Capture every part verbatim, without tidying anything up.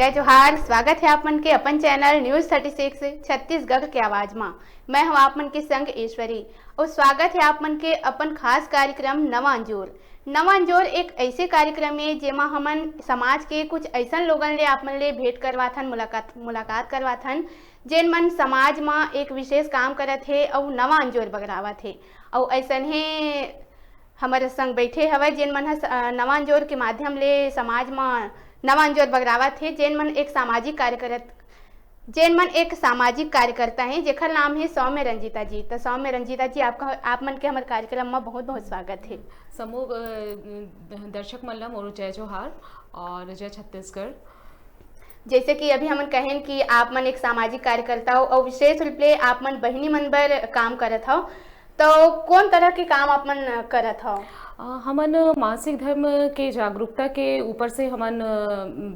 जय जोहार, स्वागत हे आप मन के अपन channel news thirty six Chhattisgarh के आवाज मा। मैं हूं आप मन के संग ईश्वरी अउ स्वागत हे आप मन के अपन खास कार्यक्रम नवा अंजोर। नवा अंजोर एक ऐसे कार्यक्रम हे जेमा हमन समाज के कुछ ऐसन लोगन ले आप मन ले भेंट करवाथन, मुलाकात मुलाकात करवाथन, जेन मन समाज मा एक विशेष काम करत हे अउ नवा अंजोर बगरावत हे। अउ ऐसन हे हमर संग बैठे हवय, जेन मन ह स-, अ, नवा अंजोर के माध्यम ले समाज म नवा अंजोर बगरावत हे, जेन मन एक सामाजिक कार्य करत, जेन मन एक सामाजिक कार्यकर्ता हे, जेकर नाम हे सौम्य रंजीता जी। त सौम्य रंजीता जी, आपका, आप मन के हमर कार्यक्रम म बहुत-बहुत स्वागत हे। समूह, अ, दर्शक मन ला मोर जय जोहार और जय छत्तीसगढ़। जैसे कि अभी हमन कहेन कि आप मन एक सामाजिक कार्यकर्ता हो और विशेष रूप ले आप मन बहिनी मन बर काम करत हो, तो कौन तरह के काम आप मन करत हो? अ, हमन मासिक धर्म के जागरूकता के ऊपर से हमन, अ,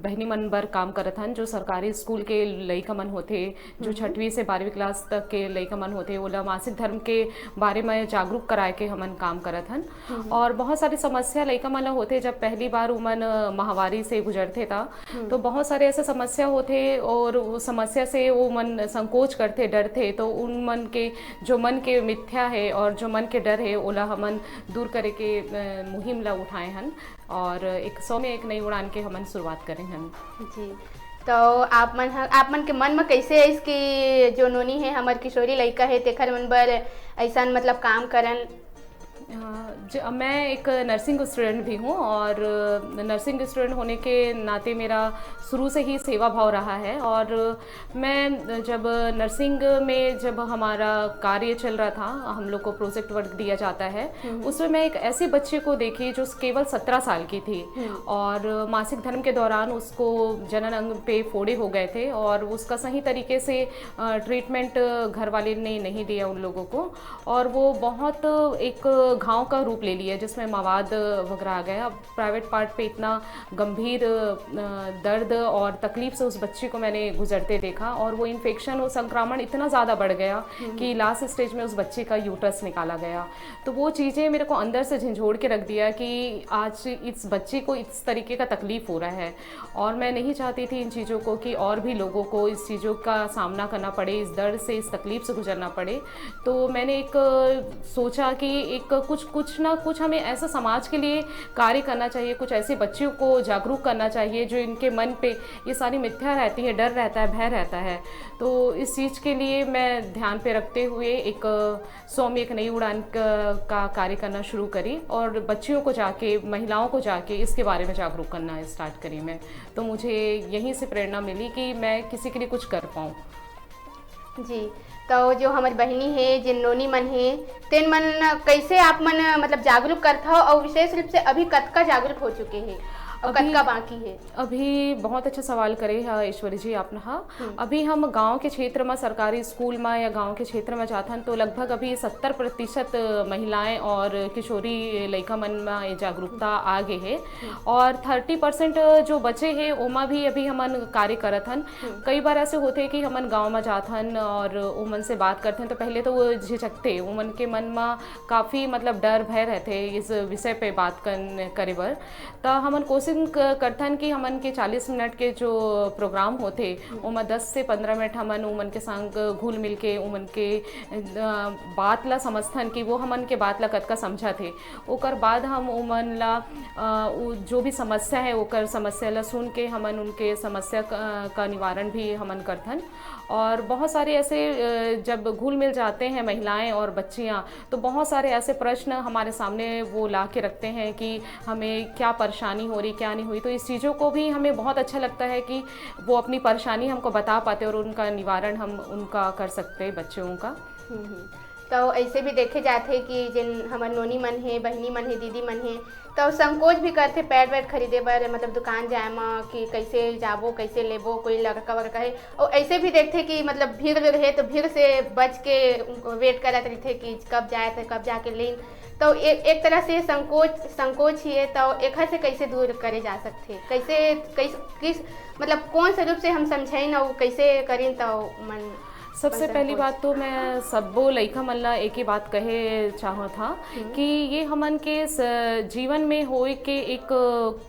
बहिनी मन बर काम करत हन, जो सरकारी स्कूल के लइका मन होथे, जो हम्म। छठवीं से बारहवीं क्लास तक के लइका मन होथे, ओला मासिक धर्म के बारे में जागरूक कराए के हमन काम करत हन। हम्म। और बहुत सारी समस्या लइका मन ला होथे, जब पहली बार उमन, अ, माहवारी से गुजरथे ता, हम्म। तो बहुत सारे ऐसे समस्या होथे और वो समस्या से वो मन संकोच करथे, डरथे, तो उन मन के, जो मन के मिथ्या है और जो मन के डर है, ओला हमन दूर करे के, अ, मुहिम ला उठाए हन और एक सौ में एक नई उड़ान के हमन शुरुआत करे हन। जी, तो आप मन ह-, आप मन के मन में कैसे आइस कि जो नोनी है, हमर किशोरी लइका है, तेखर मन बर ऐसन मतलब काम करन? अ, ज-, मैं एक नर्सिंग स्टूडेंट भी हूँ और नर्सिंग स्टूडेंट होने के नाते मेरा शुरू से ही सेवा भाव रहा है और मैं जब नर्सिंग में जब हमारा कार्य चल रहा था, हम लोग को प्रोजेक्ट वर्क दिया जाता है, हम्म। उसमें मैं एक ऐसी बच्ची को देखी जो केवल सत्रह साल की थी हम्म। और मासिक धर्म के दौरान उसको जनन अंग पे फोड़े हो गए थे और उसका सही तरीके से, अ, ट्रीटमेंट घर वाले ने नहीं दिया उन लोगों को और वो बहुत एक घाव का रूप ले लिया जिसमें मवाद वगैरह आ गया। प्राइवेट पार्ट पे इतना गंभीर, अ, दर्द और तकलीफ से उस बच्ची को मैंने गुजरते देखा और वो इन्फेक्शन, वो संक्रमण इतना ज़्यादा बढ़ गया हम्म। कि लास्ट स्टेज में उस बच्ची का यूट्रस निकाला गया। तो वो चीज़ें मेरे को अंदर से झिझोड़ के रख दिया कि आज इस बच्ची को इस तरीके का तकलीफ हो रहा है और मैं नहीं चाहती थी इन चीज़ों को कि और भी लोगों को इस चीज़ों का सामना करना पड़े, इस दर्द से, इस तकलीफ से गुजरना पड़े। तो मैंने एक, अ, सोचा कि एक कुछ, कुछ ना कुछ हमें ऐसा समाज के लिए कार्य करना चाहिए, कुछ ऐसे बच्चों को जागरूक करना चाहिए जो इनके मन पे ये सारी मिथ्या रहती है, डर रहता है, भय रहता है। तो इस चीज़ के लिए मैं ध्यान पे रखते हुए एक, अ, सौ में एक नई उड़ान क-, का कार्य करना शुरू करी और बच्चियों को जाके, महिलाओं को जाके इसके बारे में जागरूक करना स्टार्ट करी मैं। तो मुझे यहीं से प्रेरणा मिली कि मैं किसी के लिए कुछ कर पाऊँ। जी, तो जो हमर बहिनी हे, जेन नोनी मन हे, तेन मन कैसे आप मन मतलब जागरूक करथव और विशेष रूप से अभी कतका जागरूक हो चुके हे और अभी कतका बाकी हे? अभी बहुत अच्छा सवाल करे ह ईश्वरी जी आप न ह। हम्म। अभी हम गांव के क्षेत्र में, सरकारी स्कूल में या गांव के क्षेत्र में जाथन तो लगभग अभी सत्तर प्रतिशत महिलाएं और किशोरी लइका मन में ये जागरूकता आ गए हे। हम्म। और थर्टी परसेंट जो बचे हे ओमा भी अभी हमन कार्य करत हन। हम्म। कई बार ऐसे होथे कि हमन गांव में जाथन और उमन से बात करथन तो पहले तो वो झिझकथे, उमन के मन में काफ़ी मतलब डर भय रहथे इस विषय पे बात करन-, करे बर। त हमन कोशिश क-, करथन कि हमन के चालीस मिनट के जो प्रोग्राम होथे, हम्म। ओमा दस से पंद्रह मिनट हमन उमन के संग घुल मिल के उमन के, अ, बात ला समझथन कि वो हमन के बात ला कतका समझत हे। ओकर बाद हम उमन ला, अ, उ जो भी समस्या है, ओकर समस्या ला सुन के हमन उनके समस्या क-, का निवारण भी हमन करथन। और बहुत सारे ऐसे, अ, जब घुल मिल जाते हैं महिलाएं और बच्चियां, तो बहुत सारे ऐसे प्रश्न हमारे सामने वो ला के रखते हैं कि हमें क्या परेशानी हो रही, क्या नहीं हुई। तो इस चीज़ों को भी हमें बहुत अच्छा लगता है कि वो अपनी परेशानी हमको बता पाते और उनका निवारण हम उनका कर सकते हैं, बच्चों का। हम्म, हम्म। तो ऐसे भी देखे जाथे कि जिन हमर नोनी मन हे, बहिनी मन हे, दीदी मन हे, तो संकोच भी करथे पैड वैड खरीदे बर, मतलब दुकान जाए म कि कैसे जाबो, कैसे लेबो, कोई लड़का वड़का हे। और ऐसे भी देखथे कि मतलब भीड़ वीड़ हे तो भीड़ से बच के वेट करत रहिथे कि कब जाए तो कब जाके लेन। तो ए-, एक तरह से संकोच, संकोच ही है, तो एखर से कैसे दूर करे जा सकथे? कैसे, कैस-, किस, मतलब कौन से रूप से हम समझाइन और कैसे करें तो मन सबसे पहली बात तो मैं सब्बो लइका मन ला एक ही बात कहे चाहत हा कि ये हमन के स-, जीवन में होए के एक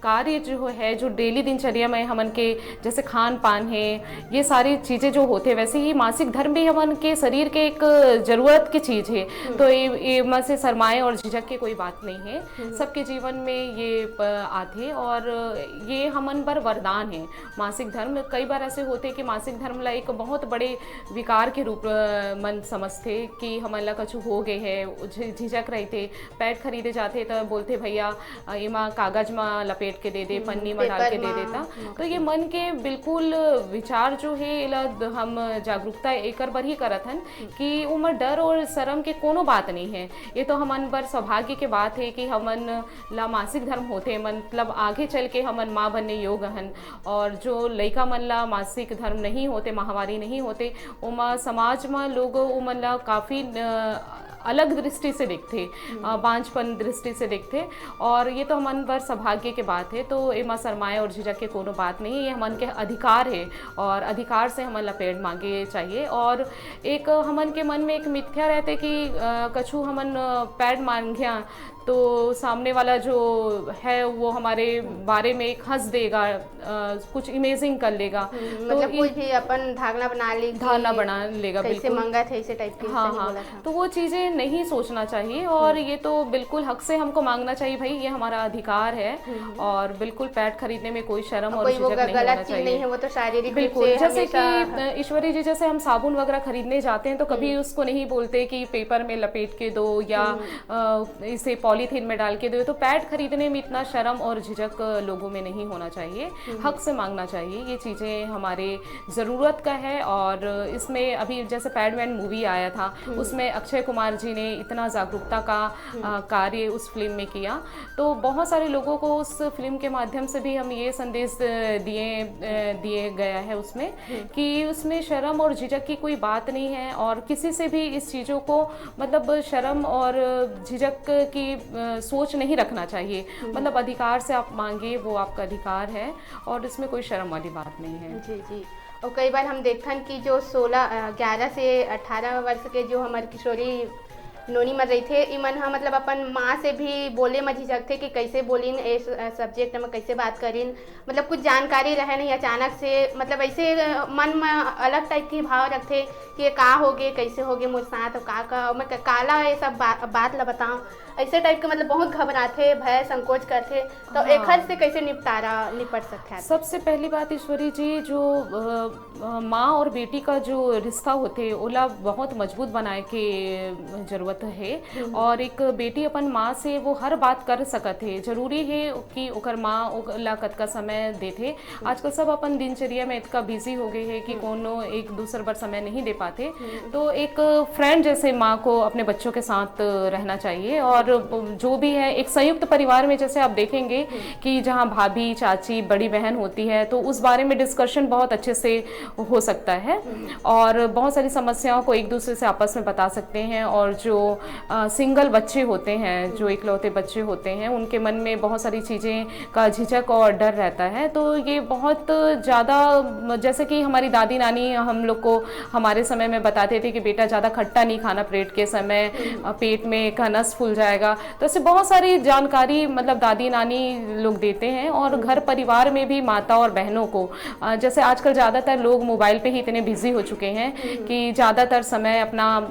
कार्य जो है, जो डेली दिनचर्या में हमन के जैसे खान पान है, ये सारी चीजें जो होते, वैसे ही मासिक धर्म भी हमन के शरीर के एक जरूरत की चीज है। तो ये, ये मन से शर्माए और झिझक के कोई बात नहीं है। सबके जीवन में ये प-, आथे और ये हमन बर वरदान है। मासिक धर्म कई बार ऐसे होते कि मासिक धर्म ला एक बहुत बड़े विकार के रूप, अ, मन समझथे कि हमन ला कछु हो गए है, झि-, झिझक रहिथे। पैड खरीदे जाथे त बोलथे, "भैया, अ, एमा कागज म लपेट के दे दे, पन्नी म डाल के दे देता।" तो ये मन के बिल्कुल विचार जो है, एला द-, हम जागरूकता एकर बर ही करत हन कि ओमा डर और शर्म के कोनो बात नहीं है। ये तो हमन बर सौभाग्य के बात है कि हमन ला मासिक धर्म होते, मतलब आगे चल के हमन माँ बनने योग हन। और जो लइका मन ला मासिक धर्म नहीं होते, माहवारी नहीं होते, ओमा समाज म लोग ओमन ला काफी, अ, अलग दृष्टि से देखथे, अ, बांझपन दृष्टि से देखथे। और ये तो हमन बर सौभाग्य के बात है। तो एमा शर्माए और झिझक के कोनो बात नहीं, ये हमन के अधिकार है और अधिकार से हमन ला पैड मांगे चाहिए। और एक हमन के मन में एक मिथ्या रहते कि, अ, कछु हमन, अ, पैड मांग्या तो सामने वाला जो है वो हमारे बारे में एक हंस देगा, अ, कुछ इमेजिंग कर लेगा। तो मतलब इन- कुछ भी अपन धारणा बना ले कि धारणा बना लेगा, कैसे बिल्कुल। मांगा था, इसे टाइप की हाँ, हाँ। बोला था। तो वो चीजें नहीं सोचना चाहिए और ये तो बिल्कुल हक से हमको मांगना चाहिए भाई, ये हमारा अधिकार है। और बिल्कुल पैड खरीदने में कोई शर्म और कोई वो झिझक नहीं गलत होना चीज चाहिए। नहीं है, वो तो शारीरिक रूप बिल्कुल, से जैसे कि, हमेशा अ, ईश्वरी जी, जैसे हम साबुन वगैरह खरीदने जाते हैं तो कभी उसको नहीं बोलते कि पेपर में लपेट के दो या, अ, इसे पॉलीथीन में डाल के दो। तो पैड खरीदने में इतना शर्म और झिझक लोगों में नहीं होना चाहिए, हक से मांगना चाहिए। ये चीजें हमारे जरूरत का है। और इसमें अभी जैसे पैडमैन मूवी आया था, उसमें अक्षय कुमार जी ने इतना जागरूकता का, अ, कार्य उस फिल्म में किया। तो बहुत सारे लोगों को उस फिल्म के माध्यम से भी हम ये संदेश, अ, दिए, अ, दिए गया है उसमें कि उसमें शर्म और झिझक की कोई बात नहीं है और किसी से भी इस चीज़ों को, मतलब शर्म और झिझक की, अ, सोच नहीं रखना चाहिए। मतलब अधिकार से आप मांगिए, वो आपका अधिकार है और इसमें कोई शर्म वाली बात नहीं है। जी, जी। और कई बार हम देखथन कि जो सोलह, अ, ग्यारह से अठारह वर्ष के जो हमर किशोरी नोनी मन रहिथे, इमन ह मतलब अपन माँ से भी बोले म झिझकथे कि कैसे बोलिन, ए स-, अ, सब्जेक्ट म कैसे बात करिन, मतलब कुछ जानकारी रहे नहीं, अचानक से मतलब ऐसे, अ, मन म अलग टाइप के भाव रखथे कि ये का होगे, कैसे होगे मोर साथ, का, का, मैं क-, काला ये सब बा-, बात ला बताऊं, ऐसे टाइप के मतलब बहुत घबराथे, भय, संकोच करथे। तो हाँ। एखर से कैसे निपटारा, निपट सकथे आदमी? सबसे पहली बात ईश्वरी जी, जो, अ, अ, माँ और बेटी का जो रिश्ता होथे, ओला बहुत मजबूत बनाए के जरूरत है। और एक बेटी अपन माँ से वो हर बात कर सकत है। जरूरी है कि ओकर माँ ओला कतका समय देथे। आजकल सब अपन दिनचर्या में इतना बिजी हो गए हैं कि कोनो एक दूसर बर समय नहीं दे पाते। तो एक फ्रेंड जैसे माँ को अपने बच्चों के साथ रहना चाहिए। और जो भी है, एक संयुक्त परिवार में जैसे आप देखेंगे कि जहाँ भाभी, चाची, बड़ी बहन होती है, तो उस बारे में डिस्कशन बहुत अच्छे से हो सकता है। और बहुत सारी समस्याओं को एक दूसरे से आपस में बता सकते हैं। और जो, अ, सिंगल बच्चे होते हैं, जो इकलौते बच्चे होते हैं, उनके मन में बहुत सारी चीज़ें का झिझक और डर रहता है। तो ये बहुत ज़्यादा, जैसे कि हमारी दादी नानी हम लोग को हमारे समय में बताते थे कि बेटा, ज़्यादा खट्टा नहीं खाना परेड के समय, अ, पेट में का नस फूल जाएगा। तो ऐसे बहुत सारी जानकारी, मतलब, दादी नानी लोग देते हैं। और घर परिवार में भी माता और बहनों को, अ, जैसे आजकल ज़्यादातर लोग मोबाइल पे ही इतने बिजी हो चुके हैं कि ज़्यादातर समय अपना, अ,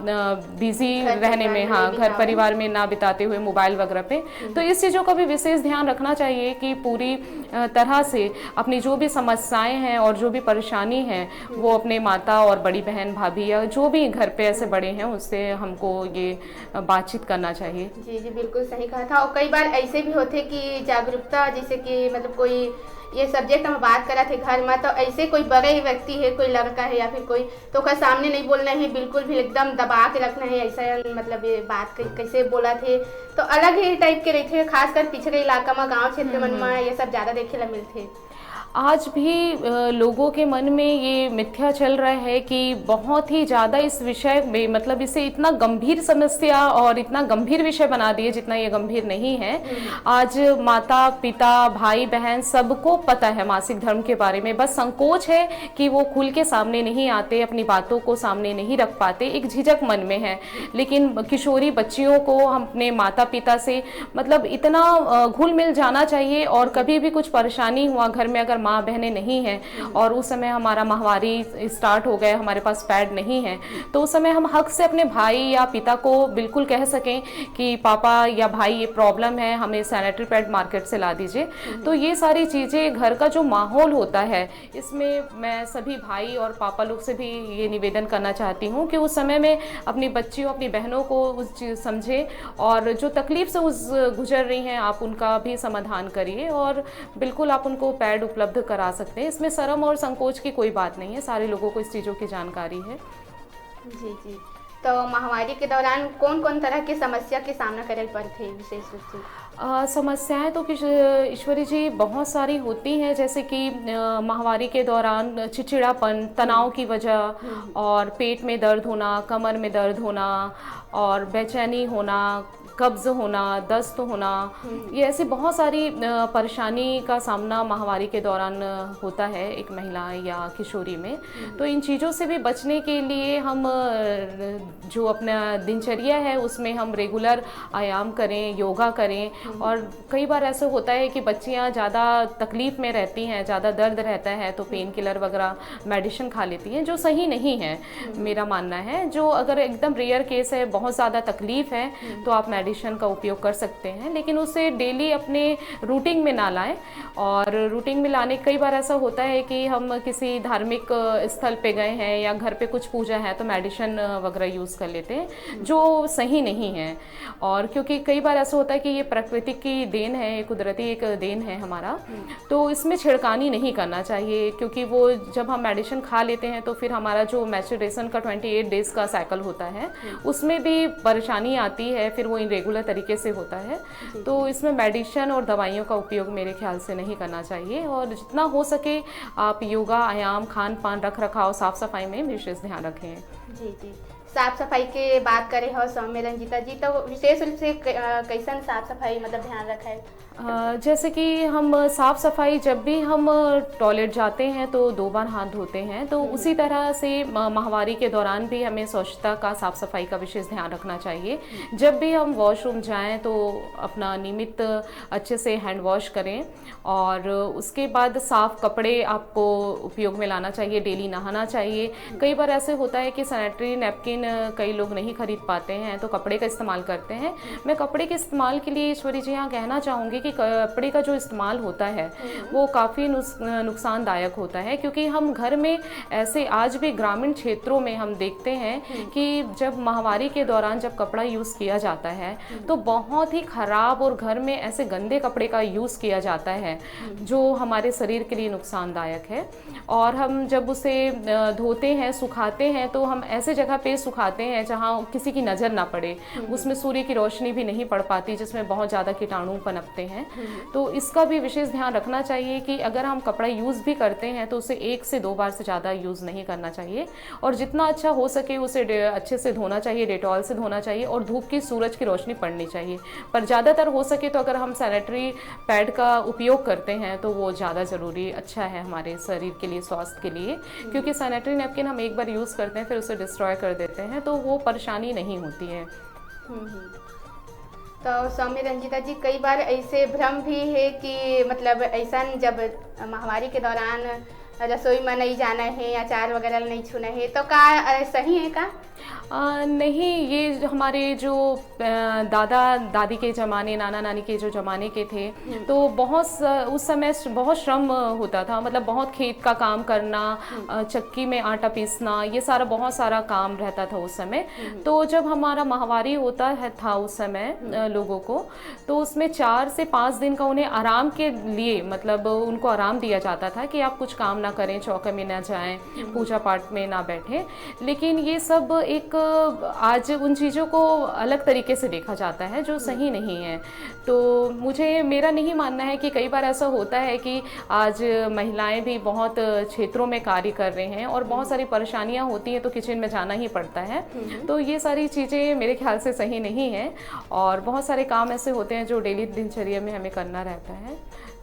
बिजी रहने में, हाँ, घर परिवार में ना बिताते हुए मोबाइल वगैरह पे। तो इस चीज़ों का भी विशेष ध्यान रखना चाहिए कि पूरी, अ, तरह से अपनी जो भी समस्याएं हैं और जो भी परेशानी है, वो अपने माता और बड़ी बहन, भाभी या जो भी घर पे ऐसे बड़े हैं, उससे हमको ये, अ, बातचीत करना चाहिए। जी, जी, बिल्कुल सही कहा था। और कई बार ऐसे भी होते कि जागरूकता, जैसे कि मतलब कोई ये सब्जेक्ट हम बात करा थे घर में, तो ऐसे कोई बड़े व्यक्ति है, कोई लड़का है या फिर कोई, तो ओकर सामने नहीं बोलना है, बिल्कुल भी एकदम दबा के रखना है। ऐसा मतलब ये बात कै-, कैसे बोला थे, तो अलग ही टाइप के रहते हैं, खासकर पिछड़े इलाका में, गांव क्षेत्र मन में ये सब ज्यादा देखे ला मिलते। आज भी अ, लोगों के मन में ये मिथ्या चल रहा है कि बहुत ही ज़्यादा इस विषय में, मतलब, इसे इतना गंभीर समस्या और इतना गंभीर विषय बना दिए, जितना ये गंभीर नहीं है। आज माता, पिता, भाई, बहन, सबको पता है मासिक धर्म के बारे में, बस संकोच है कि वो खुल के सामने नहीं आते, अपनी बातों को सामने नहीं रख पाते, एक झिझक मन में है। लेकिन किशोरी बच्चियों को हम अपने माता, पिता से, मतलब, इतना अ, घुल मिल जाना चाहिए। और कभी भी कुछ परेशानी हुआ घर में, अगर माँ, बहनें नहीं हैं और उस समय हमारा माहवारी स्टार्ट हो गया, हमारे पास पैड नहीं है, तो उस समय हम हक से अपने भाई या पिता को बिल्कुल कह सकें कि पापा या भाई, ये प्रॉब्लम है, हमें सैनिटरी पैड मार्केट से ला दीजिए। तो ये सारी चीज़ें, घर का जो माहौल होता है, इसमें मैं सभी भाई और पापा लोग से भी ये निवेदन करना चाहती हूँ कि उस समय में अपनी बच्चियों, अपनी बहनों को उस चीज़ समझें, और जो तकलीफ से उस गुजर रही हैं, आप उनका भी समाधान करिए, और बिल्कुल आप उनको पैड उपलब्ध करा सकते हैं। इसमें शर्म और संकोच की कोई बात नहीं है, सारे लोगों को इस चीज़ों की जानकारी है। जी, जी। तो माहवारी के दौरान कौन-कौन तरह के समस्या के सामना करे ल पड़थे विशेष रूप से? अ, समस्याएं तो किश-, ईश्वरी जी, बहुत सारी होती हैं, जैसे कि अ, माहवारी के दौरान चिड़चिड़ापन, तनाव की वजह, और पेट में दर्द होना, कमर में दर्द होना, और बेचैनी होना, कब्ज होना, दस्त होना, ये ऐसी बहुत सारी अ, परेशानी का सामना माहवारी के दौरान अ, होता है एक महिला या किशोरी में। तो इन चीज़ों से भी बचने के लिए हम अ, जो अपना दिनचर्या है, उसमें हम रेगुलर आयाम करें, योगा करें। और कई बार ऐसा होता है कि बच्चियाँ ज़्यादा तकलीफ़ में रहती हैं, ज़्यादा दर्द रहता है, तो पेन किलर वगैरह मेडिसिन खा लेती हैं, जो सही नहीं है, मेरा मानना है। जो अगर एकदम रेयर केस है, बहुत ज़्यादा तकलीफ़ है, तो आप मेडिसिन का उपयोग कर सकते हैं, लेकिन उसे डेली अपने रूटीन में ना लाएं। और रूटीन में लाने, कई बार ऐसा होता है कि हम किसी धार्मिक अ, स्थल पे गए हैं या घर पे कुछ पूजा है, तो मेडिसिन अ, वगैरह यूज़ कर लेते हैं, जो सही नहीं है। और क्योंकि कई बार ऐसा होता है कि ये प्रकृति की देन है, ये कुदरती एक देन है हमारा, तो इसमें छिड़कानी नहीं करना चाहिए, क्योंकि वो जब हम मेडिसिन खा लेते हैं, तो फिर हमारा जो मैचुरेशन का ट्वेंटी एट डेज का साइकिल होता है, उसमें भी परेशानी आती है, फिर वो इरेगुलर तरीके से होता है। तो इसमें मेडिसिन और दवाइयों का उपयोग मेरे ख्याल से नहीं करना चाहिए, और जितना हो सके आप योगा, आयाम, खान पान, रख रखाव, साफ सफाई में विशेष ध्यान रखें। जी, जी। साफ सफाई के बात करे हो सौम्य रंजीता जी, तो विशेष रूप से क-, अ, कैसन साफ सफाई, मतलब, ध्यान रखे? अ, जैसे कि हम साफ सफाई, जब भी हम टॉयलेट जाते हैं तो दो बार हाथ धोते हैं, तो उसी तरह से म-, माहवारी के दौरान भी हमें स्वच्छता का, साफ सफाई का विशेष ध्यान रखना चाहिए। जब भी हम वॉशरूम जाएं तो अपना नियमित अच्छे से हैंड वॉश करें, और उसके बाद साफ कपड़े आपको उपयोग में लाना चाहिए, डेली नहाना चाहिए। कई बार ऐसे होता है कि सैनिटरी नैपकिन कई लोग नहीं खरीद पाते हैं, तो कपड़े का इस्तेमाल करते हैं। मैं कपड़े के इस्तेमाल के लिए, ईश्वरी जी, यहाँ कहना चाहूँगी कि कपड़े का जो इस्तेमाल होता है, वो काफ़ी नुस-, नुकसानदायक होता है, क्योंकि हम घर में ऐसे, आज भी ग्रामीण क्षेत्रों में हम देखते हैं कि जब माहवारी के दौरान जब कपड़ा यूज़ किया जाता है, तो बहुत ही ख़राब और घर में ऐसे गंदे कपड़े का यूज़ किया जाता है, जो हमारे शरीर के लिए नुकसानदायक है। और हम जब उसे अ, धोते हैं, सुखाते हैं, तो हम ऐसे जगह पे सुखाते हैं जहाँ किसी की नज़र ना पड़े, उसमें सूर्य की रोशनी भी नहीं पड़ पाती, जिसमें बहुत ज़्यादा कीटाणु पनपते हैं। तो इसका भी विशेष ध्यान रखना चाहिए कि अगर हम कपड़ा यूज़ भी करते हैं, तो उसे एक से दो बार से ज़्यादा यूज़ नहीं करना चाहिए, और जितना अच्छा हो सके उसे डे-, अच्छे से धोना चाहिए, डेटॉल से धोना चाहिए, और धूप की, सूरज की रोशनी पड़नी चाहिए। पर ज़्यादातर हो सके तो अगर हम सैनिटरी पैड का उपयोग करते हैं, तो वो ज़्यादा ज़रूरी, अच्छा है हमारे शरीर के लिए, स्वास्थ्य के लिए, क्योंकि सैनिटरी नैपकिन हम एक बार यूज़ करते हैं, फिर उसे डिस्ट्रॉय कर देते हैं, तो वो परेशानी नहीं होती है। हम्म, हम्म। तो सौम्य रंजीता जी, कई बार ऐसे भ्रम भी है कि, मतलब, ऐसा जब माहवारी के दौरान रसोई में नहीं जाना है, अचार वगैरह नहीं छूना है, तो का, अ, सही है का? आ, नहीं, ये जो हमारे जो अ, दादा दादी के ज़माने, नाना नानी के जो ज़माने के थे, तो बहुत स-, उस समय स-, बहुत श्रम होता था, मतलब, बहुत खेत का काम करना, अ, चक्की में आटा पीसना, ये सारा, बहुत सारा काम रहता था उस समय। तो जब हमारा माहवारी होता है, था उस समय अ, लोगों को, तो उसमें चार से पाँच दिन का उन्हें आराम के लिए, मतलब, उनको आराम दिया जाता था कि आप कुछ काम ना करें, चौके में ना जाएं, पूजा पाठ में ना बैठें। लेकिन ये सब एक, आज उन चीज़ों को अलग तरीके से देखा जाता है जो सही नहीं है। तो मुझे, मेरा नहीं मानना है कि कई बार ऐसा होता है कि आज महिलाएं भी बहुत क्षेत्रों में कार्य कर रहे हैं और बहुत सारी परेशानियां होती हैं, तो किचन में जाना ही पड़ता है। तो ये सारी चीज़ें मेरे ख्याल से सही नहीं है। और बहुत सारे काम ऐसे होते हैं जो डेली दिनचर्या में हमें करना रहता है,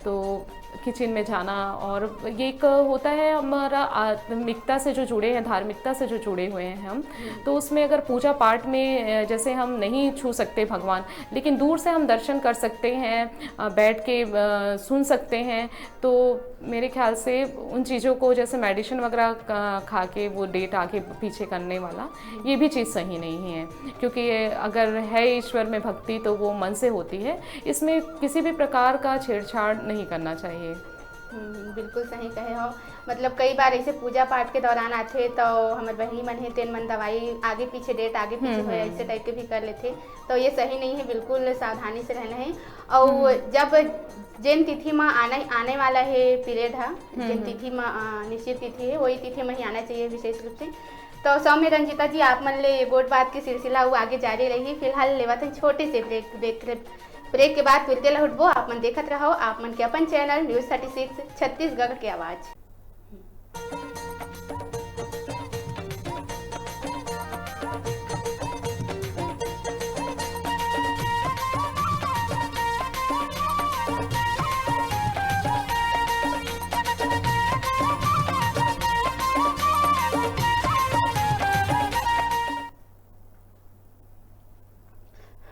तो किचन में जाना। और ये एक होता है हमारा आत्मिकता से जो जुड़े हैं, धार्मिकता से जो जुड़े हुए हैं हम, तो उसमें अगर पूजा पाठ में, अ, जैसे हम नहीं छू सकते भगवान, लेकिन दूर से हम दर्शन कर सकते हैं, अ, बैठ के, अ, सुन सकते हैं, तो मेरे ख्याल से उन चीज़ों को, जैसे मेडिसिन वगैरह का, खा के वो डेट आगे पीछे करने वाला, ये भी चीज़ सही नहीं है। क्योंकि ये अगर है ईश्वर में भक्ति, तो वो मन से होती है। इसमें किसी भी प्रकार का छेड़छाड़ नहीं करना चाहिए। हम्म, बिल्कुल सही कहे हो। मतलब, कई बार ऐसे पूजा पाठ के दौरान आथे, तो हमर बहिनी मन हे, तेन मन दवाई आगे पीछे, डेट आगे पीछे होए, ऐसे टाइप के भी कर लेथे। तो ये सही नहीं है, बिल्कुल सावधानी से रहना है। और जब जेन तिथि में आने आने वाला है पीरियड हा, जेन तिथि में, अ, निश्चित तिथि है, वही तिथि में ही आना चाहिए विशेष रूप से। तो सौम्य रंजिता जी, आप मन ले ये गोठ बात के सिलसिला वो आगे जारी रही। फिलहाल लेवत हैं छोटे से ब्रेक। ब्रेक, ब्रेक के बाद फिर तेला उठबो। आप मन देखत रहो आप मन के अपन channel news thirty six Chhattisgarh के आवाज़।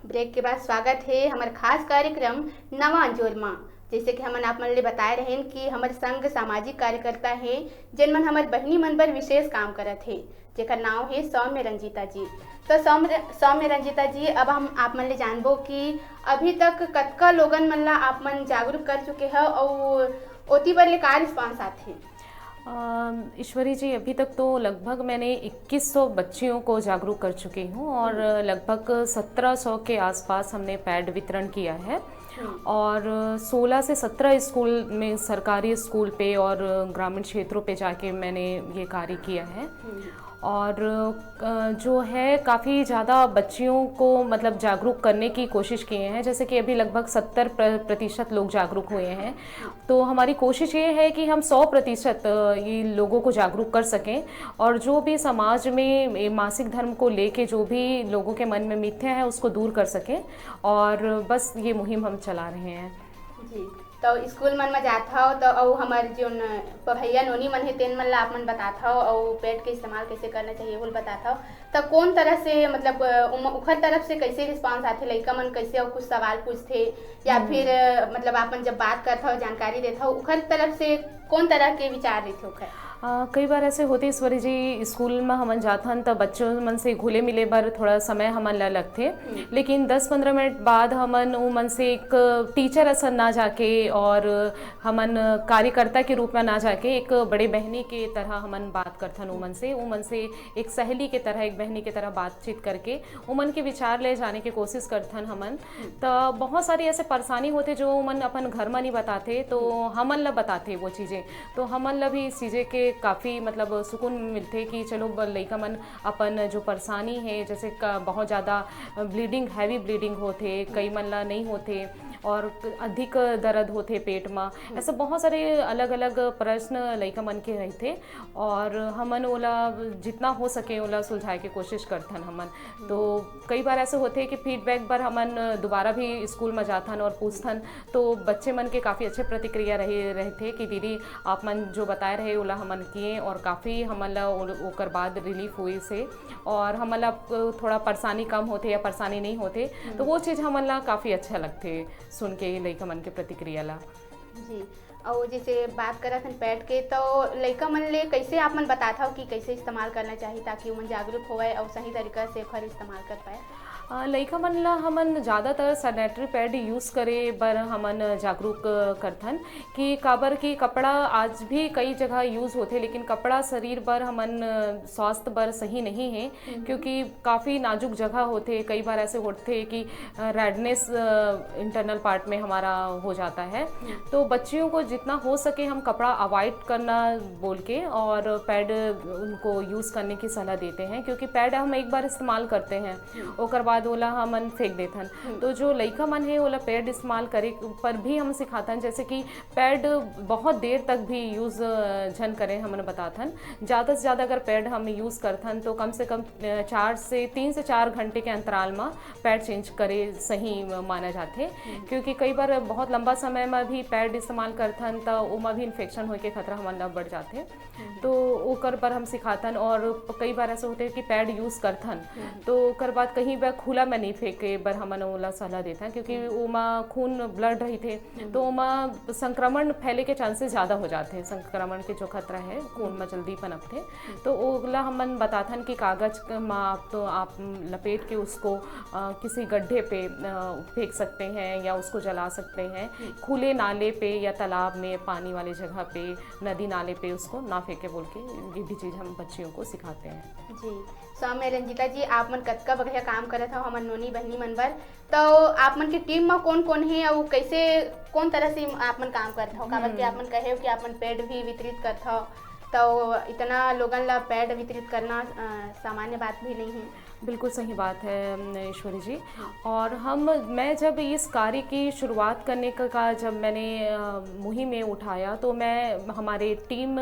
ब्रेक के बाद स्वागत है हमर खास कार्यक्रम नवा अंजोर मा। जैसे कि हमन आप मन ले बताए रहेन कि हमर संग सामाजिक कार्यकर्ता है, जेन मन हमर बहिनी मन बर विशेष काम करत है, जेकर नाव है सौम्य रंजीता जी। तो सौम्य सौम्य रंजीता जी, अब हम आप मन ले जानबो कि अभी तक कतका लोगन मन ला आप मन जागरूक कर चुके हो और ओती बर ले का रिस्पॉन्स आथे? ईश्वरी जी, अभी तक तो लगभग मैंने इक्कीस सौ बच्चियों को जागरूक कर चुकी हूँ और लगभग सत्रह सौ के आसपास हमने पैड वितरण किया है। और सोलह से सत्रह स्कूल में, सरकारी स्कूल पे और ग्रामीण क्षेत्रों पे जाके मैंने ये कार्य किया है। और जो है, काफ़ी ज़्यादा बच्चियों को, मतलब, जागरूक करने की कोशिश किए हैं। जैसे कि अभी लगभग सत्तर प्रतिशत लोग जागरूक हुए हैं। तो हमारी कोशिश ये है कि हम सौ प्रतिशत ये लोगों को जागरूक कर सकें और जो भी समाज में मासिक धर्म को लेके जो भी लोगों के मन में मिथ्या है, उसको दूर कर सकें। और बस ये मुहिम हम चला रहे हैं। जी, तो स्कूल मन में जात हव तो अउ हमर जोन पढ़ैया नोनी मन हे, तेन मन ला आप मन बतात हव अउ पैड के इस्तेमाल कैसे करना चाहिए, वो बतात हव। तो कौन तरह से, मतलब, उखर तरफ से कैसे रिस्पॉन्स आथे, लइका मन कैसे अउ कुछ सवाल पूछथे या फिर, मतलब, आप मन जब बात करत हव, जानकारी देत हव, उखर तरफ से कौन तरह के विचार रहिथे ओखर? कई बार ऐसे होथे ईश्वरी जी, स्कूल में हमन जाथन त बच्चों मन से घुले मिले बर थोड़ा समय हमन ला लगथे। लेकिन दस पंद्रह मिनट बाद हमन उमन से एक टीचर असन ना जाके और हमन कार्यकर्ता के रूप में ना जाके एक बड़े बहनी के तरह हमन बात करथन उमन से। उमन से एक सहेली के तरह, एक बहनी के तरह बातचीत करके उमन के विचार ले जाने के कोशिश करथन हमन। त बहुत सारी ऐसे परेशानी होथे जो उमन अपन घर में नहीं बताथे, तो हमन ला बताथे वो चीज़ें। तो हमन ला भी इस चीज़ें के काफ़ी, मतलब, सुकून मिलथे कि चलो, लइका मन अपन जो परेशानी है, जैसे बहुत ज़्यादा ब्लीडिंग, हैवी ब्लीडिंग होथे, कई मन ला नहीं होथे और अधिक दर्द होथे पेट में, ऐसे बहुत सारे अलग अलग प्रश्न लइका मन के रहथे और हमन ओला जितना हो सके ओला सुलझाए के कोशिश करथन हमन। तो कई बार ऐसे होथे कि फीडबैक बर हमन दोबारा भी स्कूल में जाथन और पूछथन, तो बच्चे मन के काफ़ी अच्छे प्रतिक्रिया रहे रहथे कि दीदी, आप मन जो बताए रहे ओला हमन किए और काफ़ी हमन ला ओकर बाद रिलीफ हुई से और हमन ला थोड़ा परेशानी कम होथे या परेशानी नहीं होथे। तो वो चीज़ हमन ला काफ़ी अच्छा लगथे सुन के लइका मन के प्रतिक्रिया ला। जी, और जैसे बात करत हन पैड के, तो लइका मन ले कैसे आप मन बतात हव कि कैसे इस्तेमाल करना चाहिए ताकि उमन जागरूक होवय और सही तरीका से ओखर इस्तेमाल कर पाए? अ, लइका मन ला हमन ज़्यादातर सैनिटरी पैड यूज़ करे बर हमन जागरूक करथन कि काबर कि कपड़ा आज भी कई जगह यूज़ होथे, लेकिन कपड़ा शरीर बर हमन, अ, स्वास्थ्य बर सही नहीं है, क्योंकि काफ़ी नाजुक जगह होथे। कई बार ऐसे होथे कि, अ, रेडनेस, अ, इंटरनल पार्ट में हमारा हो जाता है। तो बच्चियों को जितना हो सके हम कपड़ा अवॉइड करना बोल के और पैड उनको यूज़ करने की सलाह देते हैं, क्योंकि पैड हम एक बार इस्तेमाल करते हैं, ओकर बाद ओला हमन फेंक देथन। तो जो लइका मन हे, ओला पैड इस्तेमाल करे पर भी हम सिखाथन, जैसे कि पैड बहुत देर तक भी यूज़, अ, झन करें, हमन बताथन। ज़्यादा से ज़्यादा अगर पैड हम यूज़ करथन, तो कम से कम, अ, चार से, तीन से चार घंटे के अंतराल म पैड चेंज करे सही माना जाथे, क्योंकि कई बार बहुत लंबा समय म भी पैड इस्तेमाल करथन, त ओमा भी इन्फेक्शन होए के खतरा हमन ला बढ़ जाथे। तो ओकर बर हम सिखाथन, और कई बार ऐसे होथे कि पैड यूज़ करथन, तो ओकर बाद कहीं बर खुला में नहीं फेंके बर हमन ओला सलाह देथन, क्योंकि ओमा खून, ब्लड रहिथे, तो ओमा संक्रमण फैले के चांसेस ज़्यादा हो जाथे, संक्रमण के जो खतरा है, खून में जल्दी पनपथे। तो ओला हमन बताथन कि कागज क-, मा आप तो आप लपेट के उसको, अ, किसी गड्ढे पे, अ, फेंक सकते हैं या उसको जला सकते हैं। खुले नाले पे या तालाब में, पानी वाले जगह पे, नदी नाले पे उसको ना फेंके बोल के ये भी चीज़ हम बच्चियों को सिखाते हैं। जी, सौम्य रंजीता जी, आप मन कतका बढ़िया काम करत हव हमर नोनी बहिनी मन बर। तो आप मन के टीम म कोन-कोन हे अउ कैसे, कोन तरह से आप मन काम करत हव? काबर कि आप मन कहे हो कि आप मन पैड भी वितरित करत हव, तो इतना लोगन ला पैड वितरित करना, अ, सामान्य बात भी नहीं है। बिल्कुल सही बात है, अम, ईश्वरी जी। और हम, मैं जब इस कार्य की शुरुआत करने का, का जब मैंने, अ, मुहिम में उठाया, तो मैं हमारे टीम, अ,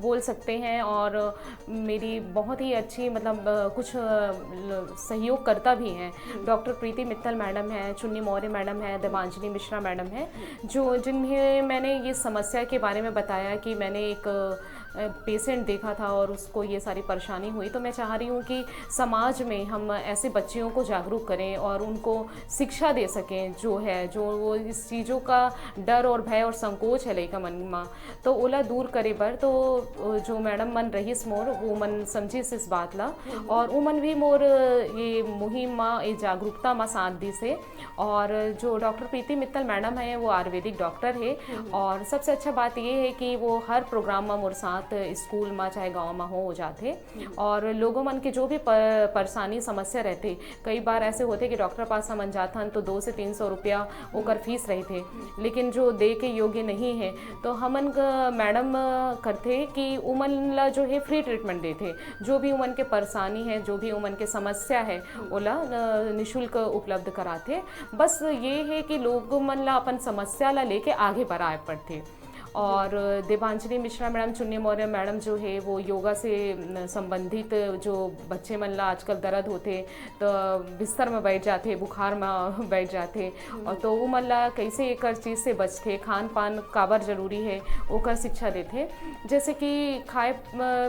बोल सकते हैं, और मेरी बहुत ही अच्छी, मतलब, अ, कुछ, अ, ल-, सहयोगकर्ता भी हैं। डॉक्टर प्रीति मित्तल मैडम हैं, चुन्नी मौर्य मैडम हैं, देवांजलि मिश्रा मैडम हैं, जो, जिन्हें मैंने ये समस्या के बारे में बताया कि मैंने एक, अ, पेशेंट देखा था और उसको ये सारी परेशानी हुई। तो मैं चाह रही हूँ कि समाज में हम ऐसे बच्चियों को जागरूक करें और उनको शिक्षा दे सकें, जो है, जो वो इस चीज़ों का डर और भय और संकोच है लइका मन मा, तो ओला दूर करे बर, तो, अ, जो मैडम मन रहिस मोर, वो मन समझिस इस बात ला, और वो मन भी मोर ये मुहिम मा, ये जागरूकता मा साथ दिस हे। और जो डॉक्टर प्रीति मित्तल मैडम है, वो आयुर्वेदिक डॉक्टर है, और सबसे अच्छा बात ये है कि वो हर प्रोग्राम मा मोर साथ स्कूल मा, चाहे गाँव मा हो, हो जाथे। और लोगों मन के जो भी प-, परेशानी, समस्या रहथे, कई बार ऐसे होथे कि डॉक्टर पास हमन जाथन तो दो से तीन सौ रुपया ओकर फीस रहिथे, लेकिन जो दे के योग्य नहीं है, तो हमन ग-, मैडम, अ, करथे कि उमन ला जो है फ्री ट्रीटमेंट देथे। जो भी उमन के परेशानी है, जो भी उमन के समस्या है, ओला, अ, निशुल्क उपलब्ध कराथे। बस ये है कि लोग मन ला अपन समस्या ला लेके आगे बढ़ाए पड़थे। और देवांजलि मिश्रा मैडम, चुन्नी मौर्य मैडम जो है, वो योगा से, न, संबंधित जो बच्चे मन ला आजकल दर्द होथे, तो बिस्तर में बैठ जाथे, बुखार में बैठ जाथे, और तो वो मन ला कैसे एकर चीज़ से बचथे, खान पान काबर जरूरी है, ओकर शिक्षा देथे। जैसे कि खाए, अ,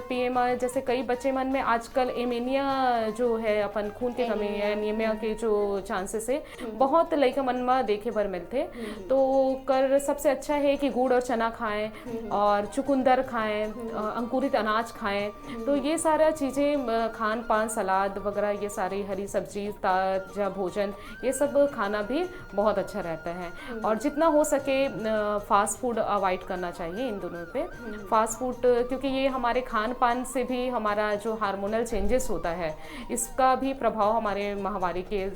पिए में, जैसे कई बच्चे मन में आजकल एनीमिया जो है, अपन खून के कमी, एनीमिया। एनीमिया के जो चांसेस है, बहुत लइका मन में देखे बर मिलथे। तो ओकर सबसे अच्छा है कि गुड़ और चना खाएं, और चुकंदर खाएं, अ, अंकुरित अनाज खाएं। तो ये सारा चीज़ें, अ, खान पान, सलाद वगैरह, ये सारी हरी सब्जी, ताजा भोजन, ये सब खाना भी बहुत अच्छा रहता है। और जितना हो सके, अ, फास्ट फूड अवॉइड करना चाहिए इन दोनों पे। फास्ट फूड, क्योंकि ये हमारे खान पान से भी हमारा जो हार्मोनल चेंजेस होता है, इसका भी प्रभाव हमारे माहवारी के, अ,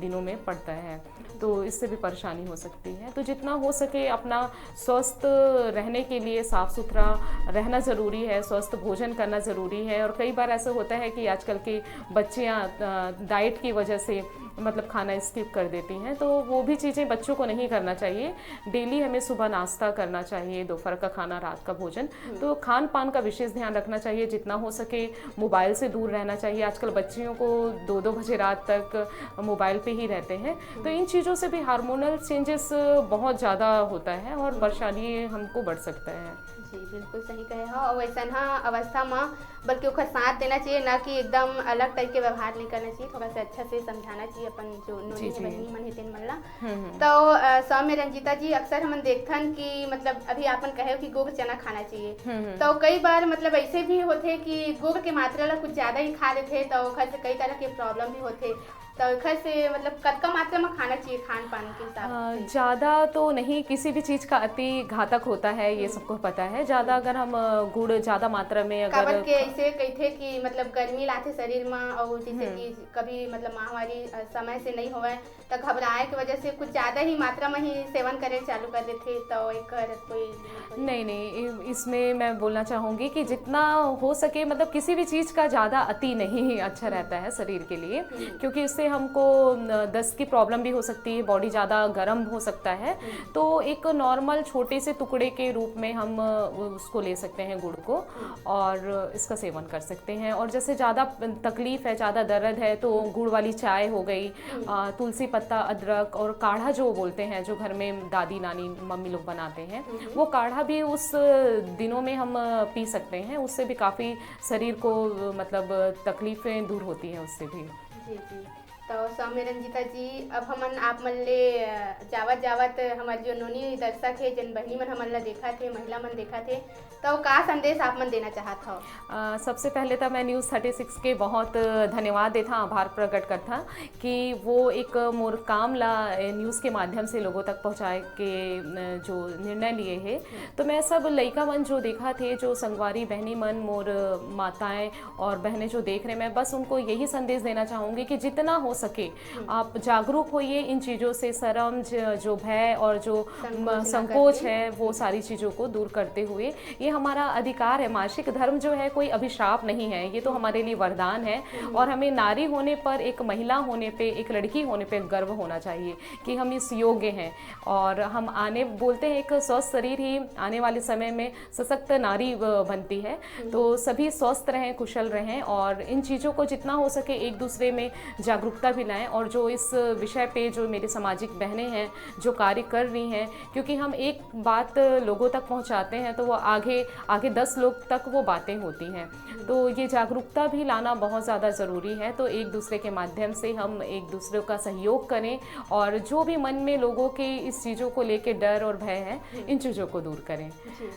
दिनों में पड़ता है, तो इससे भी परेशानी हो सकती है। तो जितना हो सके अपना स्वस्थ रहने के लिए साफ सुथरा रहना ज़रूरी है, स्वस्थ भोजन करना ज़रूरी है। और कई बार ऐसा होता है कि आजकल के बच्चियाँ, अ, डाइट की वजह से, मतलब, खाना स्किप कर देती हैं, तो वो भी चीज़ें बच्चों को नहीं करना चाहिए। डेली हमें सुबह नाश्ता करना चाहिए, दोपहर का खाना, रात का भोजन। तो खान पान का विशेष ध्यान रखना चाहिए, जितना हो सके मोबाइल से दूर रहना चाहिए। आजकल बच्चियों को दो दो बजे रात तक मोबाइल पे ही रहते हैं, तो इन चीज़ों से भी हार्मोनल चेंजेस बहुत ज़्यादा होता है और परेशानी हमको बढ़ सकता है। जी, बिल्कुल सही कहे हो। और वैसन हा अवस्था में बल्कि ओकर साथ देना चाहिए, ना कि एकदम अलग टाइप के व्यवहार नहीं करना चाहिए। थोड़ा सा अच्छा से समझाना चाहिए अपन जो नोनी जी, है, जी। बहिनी मन है, तेन मन ला। हम्म, हम्म। तो, अ, सौम्य रंजीता जी, अक्सर हमन देखथन कि, मतलब, अभी आपन कहे हो कि गुड़ चना खाना चाहिए, हम्म, हम्म। तो कई बार, मतलब, ऐसे भी होथे कि गुड़ के मात्रा ला कुछ ज्यादा ही खा लेथे, तो ओकर से कई तरह के प्रॉब्लम भी होथे। तो एखर से मतलब कतका मात्रा में खाना चाहिए खान पान के हिसाब से? ज़्यादा तो नहीं, किसी भी चीज़ का अति घातक होता है, ये सबको पता है। ज़्यादा अगर हम अ, गुड़ ज़्यादा मात्रा में काबर अगर के ऐसे कहिथे कि मतलब गर्मी लाथे शरीर में, और जैसे कि कभी मतलब माहवारी अ, समय से नहीं होवे, तो घबराए की वजह से कुछ ज्यादा ही मात्रा में ही सेवन करे चालू कर देथे, तो एकर कोई limit होही? नहीं नहीं, इ- इसमें मैं बोलना चाहूँगी कि जितना हो सके, मतलब किसी भी चीज़ का ज़्यादा अति नहीं अच्छा रहता है शरीर के लिए, क्योंकि इससे हमको न, दस्त की प्रॉब्लम भी हो सकती है, बॉडी ज़्यादा गर्म हो सकता है। तो एक नॉर्मल छोटे से टुकड़े के रूप में हम अ, उसको ले सकते हैं गुड़ को, और इसका सेवन कर सकते हैं। और जैसे ज़्यादा तकलीफ़ है, ज़्यादा दर्द है, तो गुड़ वाली चाय हो गई, अ, तुलसी पत्ता, अदरक और काढ़ा जो बोलते हैं, जो घर में दादी नानी मम्मी लोग बनाते हैं, वो काढ़ा भी उस दिनों में हम अ, पी सकते हैं। उससे भी काफ़ी शरीर को अ, मतलब तकलीफ़ें दूर होती हैं उससे भी। जी जी। तो सौम्य रंजीता जी, अब हमन आप मन ले अ, जावत जावत हमर जो नोनी दर्शक हे, जिन बहिनी मन हमन ला देखत हे, महिला मन देखत हे, तो का संदेश आप मन देना चाहत हव? अ, सबसे पहले तो मैं न्यूज़ थर्टी सिक्स के बहुत धन्यवाद देथा, आभार प्रकट करथा कि वो एक मोर काम ला ए, न्यूज़ के माध्यम से लोगों तक पहुँचाए के अ, जो निर्णय लिए हे। तो मैं सब लइका मन जो देखत हे, जो संगवारी बहनी मन, मोर माताएं और बहनें जो देख रहे, मैं बस उनको यही संदेश देना चाहूँगी कि जितना हो सके आप जागरूक होइए इन चीज़ों से। शर्म, ज- जो भय और जो म- संकोच ना संकोच करके। है, वो सारी चीज़ों को दूर करते हुए, ये हमारा अधिकार है। मासिक धर्म जो है कोई अभिशाप नहीं है, ये तो हमारे लिए वरदान है। और हमें नारी होने पर, एक महिला होने पे, एक लड़की होने पे गर्व होना चाहिए कि हम इस योग्य हैं। और हम आने, बोलते हैं, एक स्वस्थ शरीर ही आने वाले समय में सशक्त नारी अ, बनती है। तो सभी स्वस्थ रहें, कुशल रहें और इन चीज़ों को जितना हो सके एक दूसरे में जागरूकता भी लाएं। और जो इस विषय पे जो मेरे सामाजिक बहनें हैं, जो कार्य कर रही हैं, क्योंकि हम एक बात लोगों तक पहुंचाते हैं तो वो आगे आगे दस लोग तक वो बातें होती हैं। तो ये जागरूकता भी लाना बहुत ज़्यादा ज़रूरी है। तो एक दूसरे के माध्यम से हम एक दूसरे का सहयोग करें और जो भी मन में लोगों के इस चीज़ों को लेके डर और भय है, इन चीज़ों को दूर करें। जी।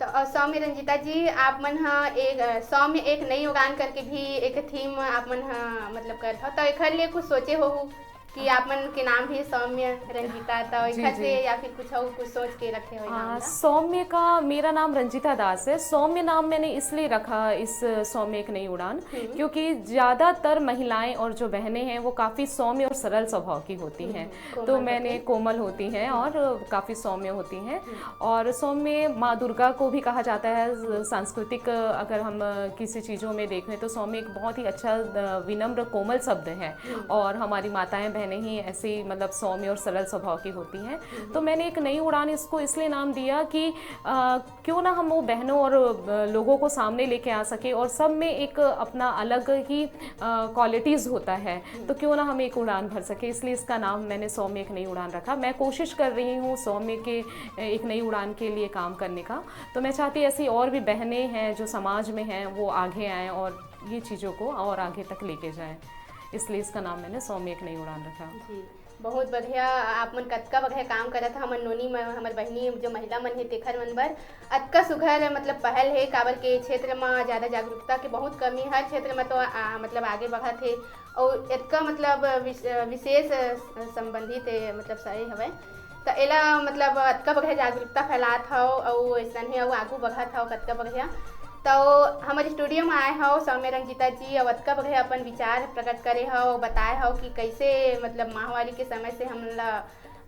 तो अ, सौम्य रंजीता जी, आप मन ह एक अ, सौम्य एक नई उड़ान करके भी एक थीम आप मन ह मतलब करत हव, तो एखर लिए कुछ सोचे होहू कि आप मन के नाम भी सौम्य रंजीता, तो जी, एखर जी। से या फिर कुछ अउ कुछ सोच के रखे हो? हाँ, सौम्य का, मेरा नाम रंजीता दास है। सौम्य नाम मैंने इसलिए रखा, इस सौम्य एक नई उड़ान, क्योंकि ज़्यादातर महिलाएं और जो बहनें हैं, वो काफ़ी सौम्य और सरल स्वभाव की होती हैं। कोमल तो होती मैंने हैं। कोमल होती हैं और काफ़ी सौम्य होती हैं। और सौम्य माँ दुर्गा को भी कहा जाता है। सांस्कृतिक अगर हम किसी चीज़ों में देखें तो सौम्य एक बहुत ही अच्छा, अ, विनम्र, कोमल शब्द है। और हमारी माताएं बहनें ही ऐसी, मतलब, सौम्य और सरल स्वभाव की होती हैं। तो मैंने एक नई उड़ान इसको इसलिए नाम दिया कि अ, क्यों ना हम वो बहनों और अ, लोगों को सामने लेके आ सके और सब में एक अपना अलग ही क्वालिटीज़ होता है, तो क्यों ना हम एक उड़ान भर सके, इसलिए इसका नाम मैंने सौम्य एक नई उड़ान रखा। मैं कोशिश कर रही हूँ सौम्य के अ, एक नई उड़ान के लिए काम करने का। तो मैं चाहती ऐसी और भी बहनें हैं जो समाज में हैं, वो आगे आएँ और ये चीज़ों को और आगे तक लेके जाएँ, इसलिए इसका नाम मैंने सौम्य एक नई उड़ान रखा। जी, बहुत बढ़िया। आप मन कतका बढ़िया काम करत ह, हमर नोनी म, हमर बहिनी जो महिला मन हे तेखर मन बर अतका सुघर मतलब पहल हे, काबर के क्षेत्र म ज्यादा जागरूकता के बहुत कमी, हर क्षेत्र म तो आ, मतलब आगे बढ़त हे, और इतका मतलब विश-, विशेष संबंधित हे, मतलब सही हवय। त एला मतलब अतका बढ़िया जागरूकता फैलात हव, अउ अइसने अउ आगू बढ़त हव कतका बढ़िया। तो हमर स्टूडियो म आए हव सौम्य रंजीता जी, अउ अतका बढ़िया अपन विचार प्रकट करे हव, बताए हव कि कैसे मतलब माहवारी के समय से हमन ला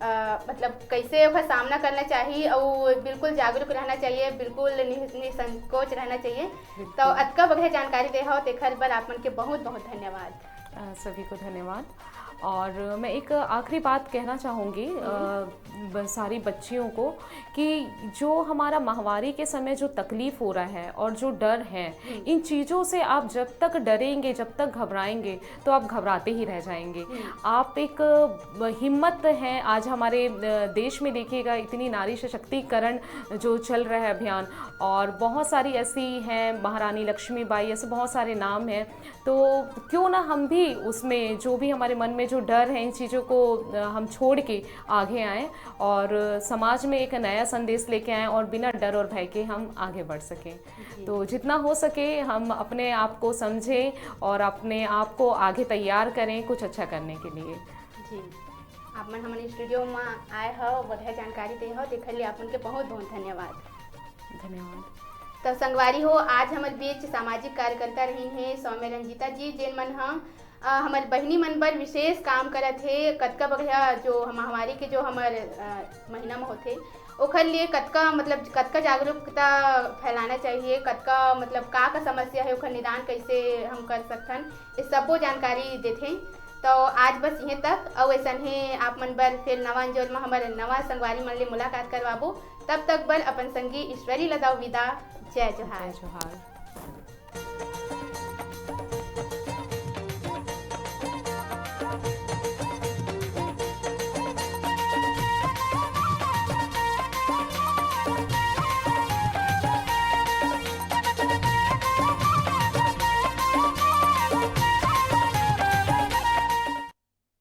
अ, मतलब कैसे ओकर सामना करना चाहिए और बिल्कुल जागरूक रहना चाहिए, बिल्कुल नि-, निसंकोच रहना चाहिए। तो अतका बढ़िया जानकारी दे हव, तेखर बर आप मन के बहुत बहुत धन्यवाद। अ, सभी को धन्यवाद। और मैं एक आखिरी बात कहना चाहूँगी अ, ब- सारी बच्चियों को कि जो हमारा माहवारी के समय जो तकलीफ हो रहा है और जो डर है, इन चीज़ों से आप जब तक डरेंगे, जब तक घबराएंगे, तो आप घबराते ही रह जाएंगे। आप एक अ, हिम्मत है। आज हमारे अ, देश में देखिएगा, इतनी नारी सशक्तिकरण जो चल रहा है अभियान, और बहुत सारी ऐसी हैं, महारानी लक्ष्मीबाई, ऐसे बहुत सारे नाम हैं। तो क्यों ना हम भी उसमें जो भी हमारे मन में जो डर है, इन चीज़ों को अ, हम छोड़ के आगे आएँ और समाज में एक नया संदेश लेके आएँ और बिना डर और भय के हम आगे बढ़ सकें। तो जितना हो सके हम अपने आप को समझें और अपने आप को आगे तैयार करें कुछ अच्छा करने के लिए। जी, आप मन हमन स्टूडियो में आए हो, बढ़िया जानकारी दे हो, तेखर लिए आप मन के बहुत बहुत धन्यवाद। धन्यवाद। तो संगवारी हो, आज हमर बीच सामाजिक कार्यकर्ता रही हैं सौम्य रंजीता जी, जेन मन ह अ, हमर बहिनी मन बर विशेष काम करत हे। कतका बढ़िया जो हम, महामारी के जो हमर अ, महीना में होथे, ओखर लिए कतका, मतलब, कतका जागरूकता फैलाना चाहिए, कतका, मतलब, का का समस्या है, ओखर निदान कैसे हम कर सकथन, ये सब्बो जानकारी देथे। तो आज बस इहें तक, अउ ऐसन ही आप मन बर फिर नवा अंजोर में हमर नवा संगवारी मन ले मुलाकात करवाबो। तब तक बर अपन संगी ईश्वरी लदाव विदा। जय जोहार। जय जोहार।